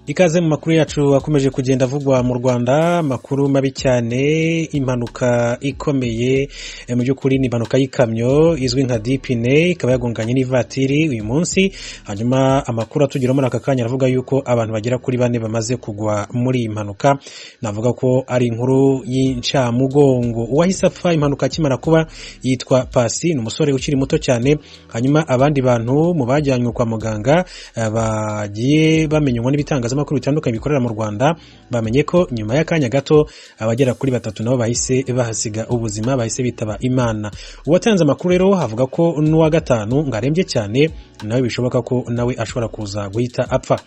Ikaze mu makuru yacu akomeje kugenda avugwa mu Rwanda. Amakuru mabi cyane, impanuka ikomeye mu by'ukuri ni impanuka y'ikamyo izwi nka dipine, ikaba yagonganye n'ivatiri uyu munsi. Hanyuma amakuru atugera muri aka kanya aravuga yuko abantu bagera kuri bane bamaze kugwa muri iyi mpanuka. Navuga ko ari inkuru y'incamugongo. Uwahise apfa impanuka akimara kuba yitwa Pasi, ni umusore ukiri muto cyane. Hanyuma abandi bantu mu bajyanywe kwa muganga bagiye bamenywa n'ibitangazamakuru bitandukanye bikorera mu Rwanda, bamenye ko nyuma y'akanya gato abagera kuri batatu nabo bahise bahasiga ubuzima, bahise bitaba Imana. Uwatanze amakuru rero avuga ko n'uwa gatanu ngo arembye cyane, nawe bishoboka ko nawe ashobora kuza guhita apfa.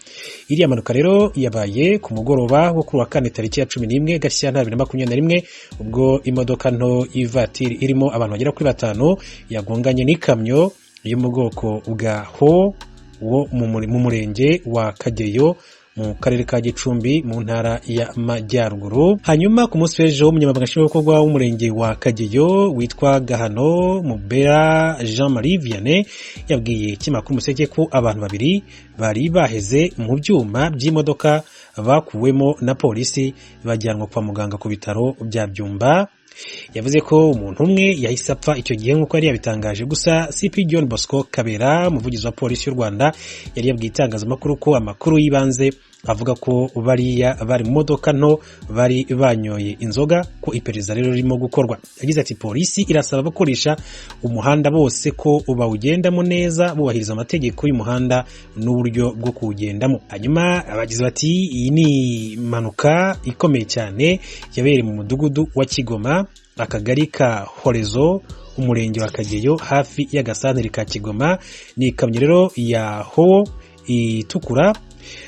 Iriya mpanuka rero yabaye ku mugoroba wo kuri wa kane, tariki ya 11 Gashyantare 2021, ubwo imodoka nto y'ivatiri irimo abantu bagera kuri batanu yagonganye n'ikamyo yo mu bwoko bwa ho wo mu murenge wa Kageyo, mu karere ka Gicumbi, mu ntara y'Amajyaruguru. Hanyuma ku munsi w'ejo, umunyamabanga nshingwabikorwa w'umurenge wa Kageyo witwa Gahano Mubera Jean Marie Vianney yabwiye ikinyamakuru Umuseke ko abantu babiri bari baheze mu byuma by'imodoka bakuwemo na polisi, bajyanwa kwa muganga ku bitaro bya Byumba. Yavuze ko umuntu umwe yahise apfa icyo gihe nk'uko yari yabitangaje. Gusa CP John Bosco Kabera, umuvugizi wa polisi y'u Rwanda, yari yabwiye itangazamakuru ko amakuru y'ibanze avuga ko bariya bari mu modoka nto bari banyoye inzoga, ko iperereza rero ririmo gukorwa. Yagize ati: "Polisi irasaba abakoresha umuhanda bose ko bawugendamo neza, bubahiriza amategeko y'umuhanda n'uburyo bwo kuwugendamo." Hanyuma abagize bati: "Iyi ni impanuka ikomeye cyane yabereye mu mudugudu wa Kigoma, akagari ka Horezo, umurenge wa Kageyo, hafi y'agasantere ka Kigoma. Ni ikamyo rero ya howo itukura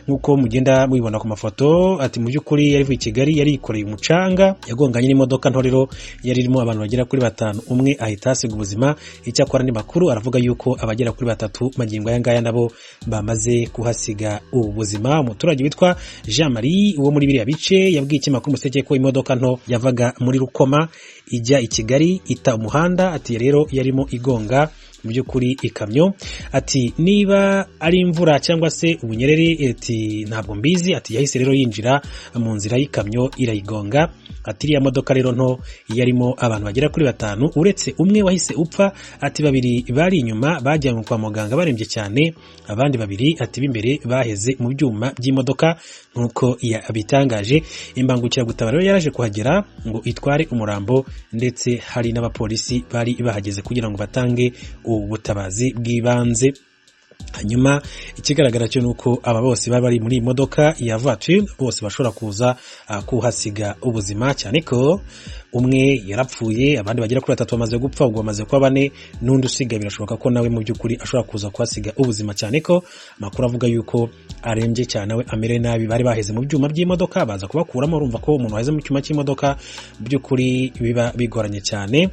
nk'uko mugenda mubibona ku mafoto." Ati: "Mu by'ukuri yari ivuye i Kigali, yari yikoreye umucanga, yagonganye n'imodoka nto rero yari irimo abantu bagera kuri batanu, umwe ahita ahasiga ubuzima." Icyakora andi makuru aravuga yuko abagera kuri batatu magingo aya ngaya nabo bamaze kuhasiga ubuzima. Umuturage witwa Jean Marie wo muri biriya bice yabwiye ikinyamakuru Umuseke ko imodoka nto yavaga muri Rukoma ijya i Kigali, ita umuhanda. Ati: "Rero yarimo igonga mu by'ukuri ikamyo." Ati: "Niba ari imvura cyangwa se ubunyereri," ati, "ntabwo mbizi." Ati: "Yahise rero yinjira mu nzira y'ikamyo, irayigonga." Ati: "Iriya modoka rero nto yarimo abantu bagera kuri batanu, uretse umwe wahise upfa." Ati: "Babiri bari inyuma bajyanywe kwa muganga barembye cyane, abandi babiri," ati, "b'imbere baheze mu byuma by'imodoka," nk'uko yabitangaje. Imbangukiragutabara rero yaraje kuhagera ngo itware umurambo, ndetse hari n'abapolisi bari bahageze kugira ngo batange ubutabazi bw'ibanze. Hanyuma ikigaragara cyo ni uko aba bose baba bari muri iyi modoka ya voiture bose bashobora kuza kuhasiga ubuzima, cyane ko umwe yarapfuye, abandi bagera kuri batatu bamaze gupfa, ubwo bamaze kuba bane, n'undi usigaye birashoboka ko nawe mu by'ukuri ashobora kuza kuhasiga ubuzima, cyane ko amakuru avuga yuko arembye cyane, we amerewe nabi. Bari baheze mu byuma by'imodoka, baza kubakuramo. Urumva ko umuntu waheze mu cyuma cy'imodoka mu by'ukuri biba bigoranye cyane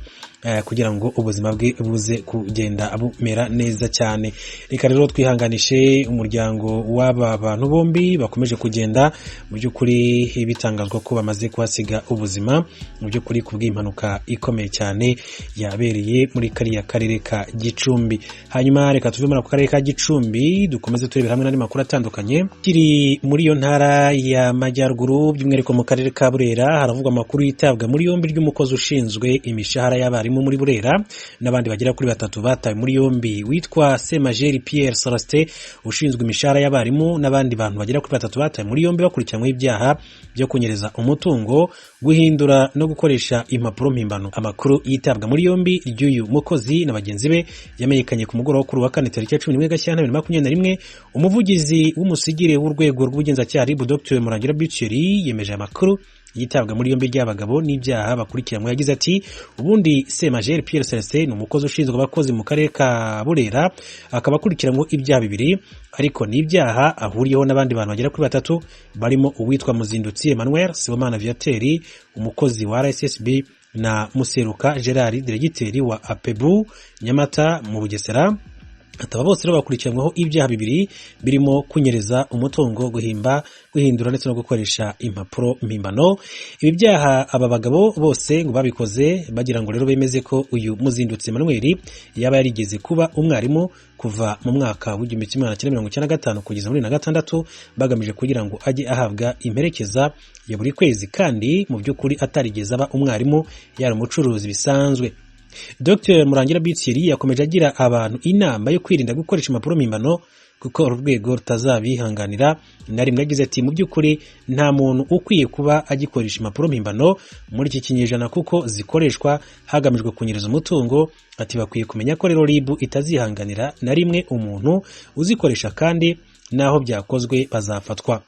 kugira ngo ubuzima bwe buze kugenda bumera neza cyane. Reka rero twihanganishe umuryango w'aba bantu bombi bakomeje kugenda mu by'ukuri bitangazwa ko bamaze kuhasiga ubuzima mu by'ukuri ku bw'impanuka ikomeye cyane yabereye muri kariya karere ka Gicumbi. Hanyuma reka tuve muri ako karere ka Gicumbi, dukomeze turebera hamwe n'andi makuru atandukanye. Kiri muri iyo ntara y'Amajyaruguru, by'umwihariko mu karere ka Burera, haravugwa amakuru yitabwa muri yombi ry'umukozi ushinzwe imishahara y'abarimu muri Burera n'abandi bagera kuri batatu batawe muri yombi. Witwa Semajeri Pierre Celestin ushinzwe imishahara y'abarimu n'abandi bantu bagera kuri batatu batawe muri yombi, bakurikiranyweho ibyaha byo kunyereza umutungo, guhindura no gukoresha impapuro mpimbano. Amakuru yitabwa muri yombi ry'uyu mukozi na bagenzi be yamenyekanye ku mugoroba kuri wa kane, tariki ya 11 Gashyantare 2021. Umuvugizi w'umusigire w'urwego rw'ubugenzacyaha RIB, Dr Murangira Biceri, yemeje amakuru yitabwa muri yombi ry'abagabo n'ibyaha bakurikiranywe. Yagize ati: "Ubundi Semajeri Pierre Celestin ni umukozi ushinzwe abakozi mu karere ka Burera, akaba akurikiranyweho ibyaha bibiri, ariko ni ibyaha ahuriyeho n'abandi bantu bagera kuri batatu, barimo uwitwa Muzindutsi Emmanuel, Sibomana Viateur umukozi wa RSSB, na Museruka Gerard, diregiteri wa APEBU Nyamata mu Bugesera." Aba bose rero bakurikiranyweho ibyaha bibiri birimo kunyereza umutungo, guhimba, guhindura ndetse no gukoresha impapuro mpimbano. Ibi byaha aba bagabo bose ngo babikoze bagira ngo rero bemeze ko uyu Muzindutsi Emmanuel yaba yarigeze kuba umwarimu kuva mu mwaka w'1995 kugeza muri 2006, bagamije kugira ngo ajye ahabwa imperekeza ya buri kwezi, kandi mu by'ukuri atarigeze aba umwarimu, yari umucuruzi bisanzwe. Dr Murangira Bitiri yakomeje agira abantu inama yo kwirinda gukoresha impapuro mpimbano, kuko uru rwego rutazabihanganira na rimwe. Yagize ati: "Mu by'ukuri nta muntu ukwiye kuba agikoresha impapuro mpimbano muri iki kinyejana, kuko zikoreshwa hagamijwe kunyereza umutungo." Ati: "Bakwiye kumenya ko rero RIB itazihanganira na rimwe umuntu uzikoresha, kandi n'aho byakozwe bazafatwa."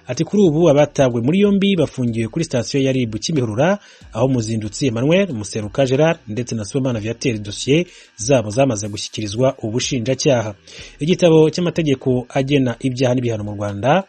Ati: "Kuri ubu abatabwe muri yombi bafungiwe kuri sitasiyo ya RIB Kimihurura, aho Muzindutsi Emmanuel, Museruka Gerard ndetse na Sibomana Viateur dosiye zabo zamaze gushyikirizwa ubushinjacyaha." Igitabo cy'amategeko agena ibyaha n'ibihano mu Rwanda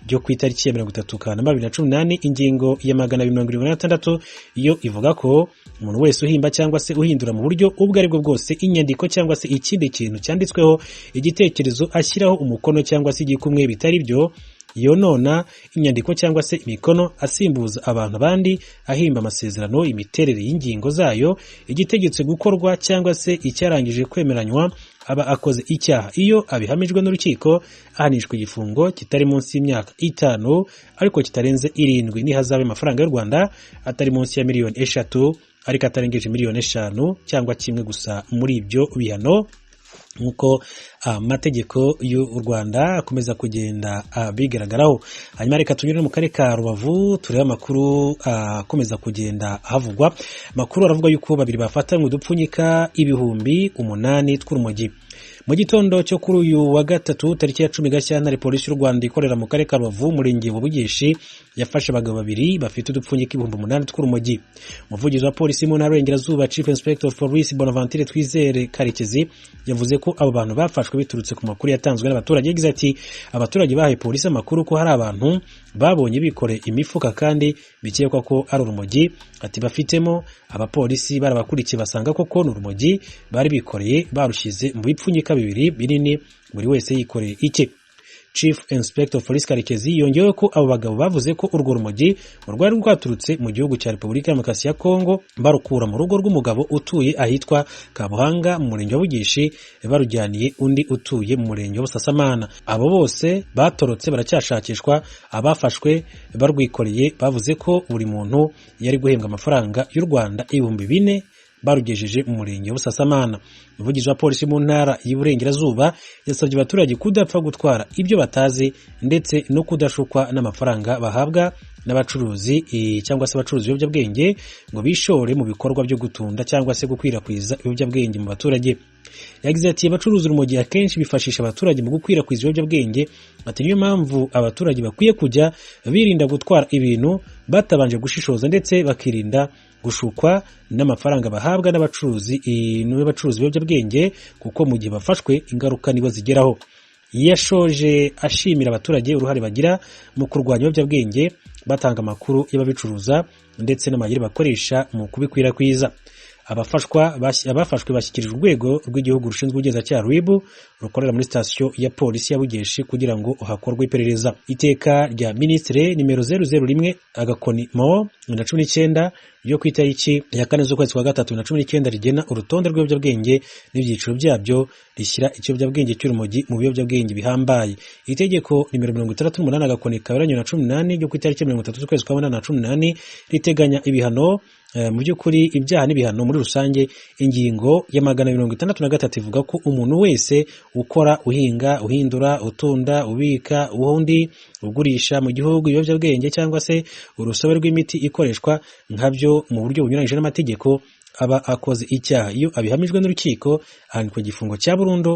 byo ku itariki ya 30 Kanama 2018, ingingo ya 276 yo ivuga ko umuntu wese uhimba cyangwa se uhindura mu buryo ubwo ari bwo bwose inyandiko cyangwa se ikindi kintu cyanditsweho igitekerezo, ashyiraho umukono cyangwa se igikumwe bitari byo, yonona inyandiko cyangwa se imikono, asimbuza abantu abandi, ahimba amasezerano, imiterere y'ingingo zayo, igitegetse gukorwa cyangwa se icyarangije kwemeranywa, aba akoze icyaha. Iyo abihamijwe n'urukiko, ahanishwa igifungo kitari munsi y'imyaka 5 ariko kitarenze 7, n'ihazabu y'amafaranga y'u Rwanda atari munsi ya miliyoni 3 ariko atarengeje miliyoni 5, cyangwa kimwe gusa muri ibyo bihano, nk'uko amategeko y'u Rwanda akomeza kugenda bigaragaraho. Hanyuma reka tunyure mu karere ka Rubavu turebe amakuru akomeza kugenda havugwa. Amakuru aravuga yuko babiri bafatanywe udupfunyika 8000 tw'urumogi. Mu gitondo cyo kuri uyu wa gatatu, tariki ya 10 Gashyantare, Polisi y'u Rwanda ikorera mu karere ka Rubavu, umurenge wa Bugeshi, yafashe abagabo babiri bafite udupfunyika 8000 tw'urumogi. Umuvugizi wa polisi mu ntara y'Iburengerazuba, Chief Inspector of Police Bonaventure Twizere Karekezi, yavuze ko abo bantu bafashwe biturutse ku makuru yatanzwe n'abaturage. Yagize ati: "Abaturage bahaye polisi amakuru ko hari abantu babonye bikoreye imifuka kandi bikekwa ko ari urumogi." Ati: "Bafitemo abapolisi barabakurikiye, basanga koko ni urumogi bari bikoreye, barushyize mu bipfunyika bibiri binini, buri wese yikoreye icye." Chief Inspector of Police Karekezi yongeyeho ko abo bagabo bavuze ko urwo rumogi rwari rwaturutse mu gihugu cya Repubulika ya Demokarasi ya Kongo, barukura mu rugo rw'umugabo utuye ahitwa Kabuhanga mu murenge wa Bugeshi, barujyaniye undi utuye mu murenge wa Busasamana. Abo bose batorotse baracyashakishwa. Abafashwe barwikoreye bavuze ko buri muntu yari guhembwa amafaranga y'u Rwanda 4000 barugejeje mu murenge wa Busasamana. Umuvugizi wa polisi mu ntara y'Iburengerazuba yasabye abaturage kudapfa gutwara ibyo batazi ndetse no kudashukwa n'amafaranga bahabwa n'abacuruzi cyangwa se abacuruzi ibiyobyabwenge ngo bishore mu bikorwa byo gutunda cyangwa se gukwirakwiza ibiyobyabwenge mu baturage. Yagize ati: "Abacuruza urumogi akenshi bifashisha abaturage mu gukwirakwiza ibiyobyabwenge." Ati: "Niyo mpamvu abaturage bakwiye kujya birinda gutwara ibintu batabanje gushishoza, ndetse bakirinda gushukwa n'amafaranga bahabwa n'abacuruzi ibiyobyabwenge, kuko mu gihe bafashwe ingaruka nibo zigeraho." Yashoje ashimira abaturage uruhare bagira mu kurwanya ibiyobyabwenge, batanga amakuru y'ababicuruza ndetse n'amayeri bakoresha mu kubikwirakwiza. Abafashwe bashyikirijwe Urwego rw'Igihugu rushinzwe Ubugenzacyaha, RIB, rukorera muri sitasiyo ya polisi ya Bugeshi kugira ngo hakorwe iperereza. Iteka rya Minisitiri nimero 001-MO 2019 ryo ku itariki ya 4 z'ukwezi kwa gatatu 2019 rigena urutonde rw'ibiyobyabwenge n'ibyiciro byabyo, rishyira ikiyobyabwenge cy'urumogi mu biyobyabwenge bihambaye. Itegeko nimero 68/2018 ryo ku itariki 30 z'ukwezi kwa munani na 18 riteganya ibihano, mu by'ukuri ibyaha n'ibihano muri rusange, ingingo ya 263 ivuga ko umuntu wese ukora, uhinga, uhindura, utunda, ubika, undi ugurisha mu gihugu ibiyobyabwenge cyangwa se urusobe rw'imiti ikoreshwa nkabyo mu buryo bunyuranyije n'amategeko aba akoze icyaha. Iyo abihamijwe n'urukiko, ahanishwa igifungo cya burundu.